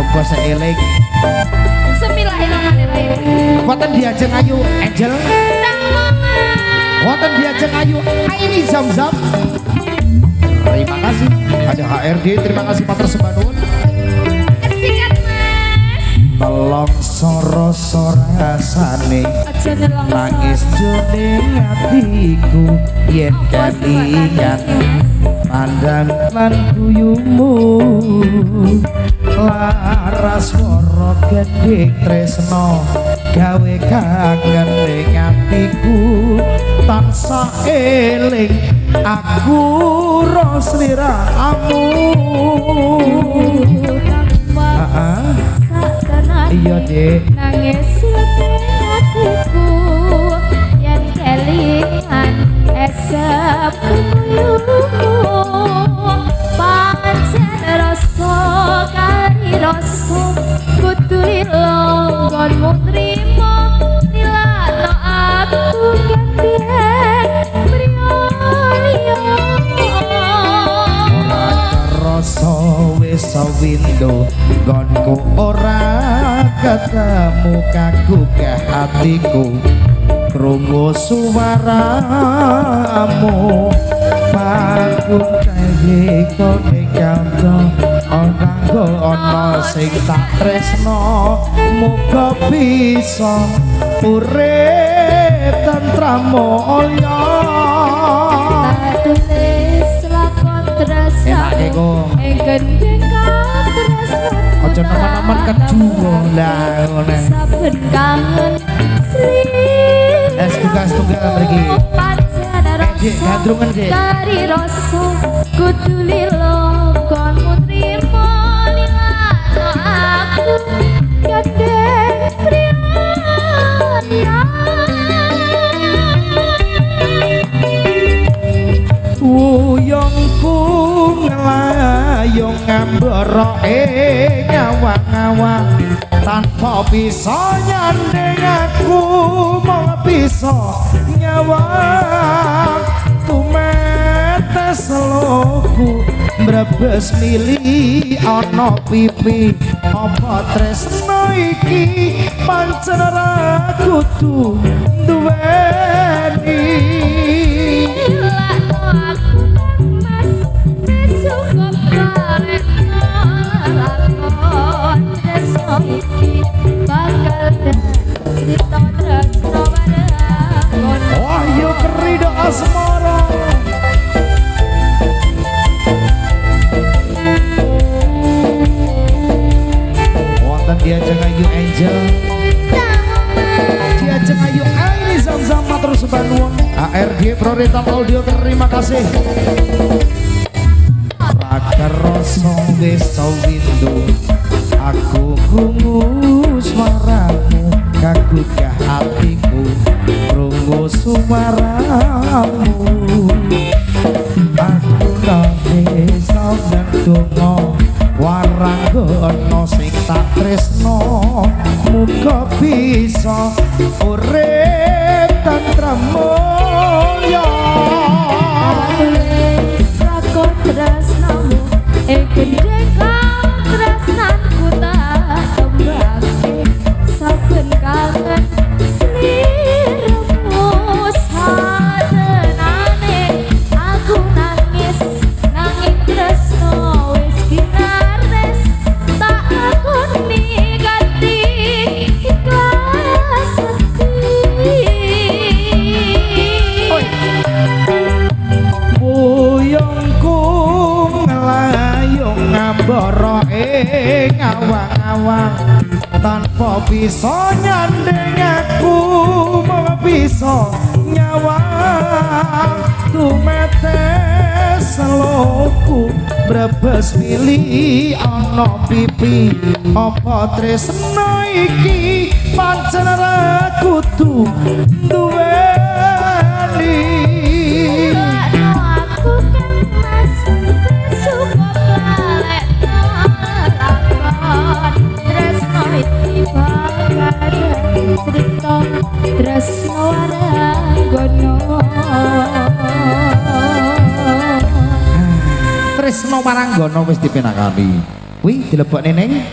Muga-muga seeling. Bismillahirrahmanirrahim. Wonten diajeng Ayu Angel. Wonten diajeng Ayu Aini Zamzam. Terima kasih. Ada HRD, terima kasih matur sembah nuwun. Sikat, Mas. Telong soro rasane Aja nelongso. Nangis jroning atiku yen Apa sih, Pak, kelingan nangis, Mas? Pandang lan guyumu laras swara gendhik tresno gawe kangen ning atiku tansah eling aku ro sliramu. Heeh. Iya, Dik. Nangis atiku yen kelingan esep guyumu pancen rasa kari rasa kudu lilo nggonmu trimo lilano aku gandeng priya liya. Ora kerasa wis windo nggonku ora ketemu kagugah atiku krungu suaramu panggung kae kone kanca ora ana sing tak tresno muga bisa urip tentrem mulya. Tak tulis lakon tresno Enake kok. Ing gendheng katresnan. Aja nemen-nemen kejuwo lah ngene. Saben kangen. Es tugas-tugas mriki. Pancen Dik, gandrungan, Dik. Kari rasa kudu lilo nggonmu trimo lilano aku gandeng priya liya. Wuyungku nglayung ngambara ing awang-awang tanpa bisa nyanding aku mung bisa nyawang tumetes loku mbrebes mili ana pipi apa tresno iki pancen ora kudu duweni. Lilakno aku, Mas, besok balekno lakon tresno iki bakal dadi crita tresno waranggono. Wahyu Krido Asmara. Wonten diajeng Ayu Angel, diajeng Ayu Aini Zamzam matur sembah nuwun. ARG Prioritas Audio terima kasih. Ra kerasa wis windu aku krungu suaramu kagugah atiku krungu suaramu aku nangis sampeyan donga waranggono sing tak tresno muga bisa urip tentrem mulya. Tulis lakon tresnomu ing gendheng katresnanku tak tembake saben kangen sliramu satenane aku nangis nanging tresno wis ginares tak lakoni ganti ikhlas ati. Wuyungku nglayung ngambara ing awang-awang tanpa bisa nyanding aku mung bisa nyawang tumetes loku brebes mili ana pipi apa tresno iki pancen ora kudu duweni. Lilakno aku kan, Mas, besok balekno lakon tresno iki bakal dadi crita tresno waranggono. Tresno Maranggono wis dipenakani. Kuwi dilebokne ning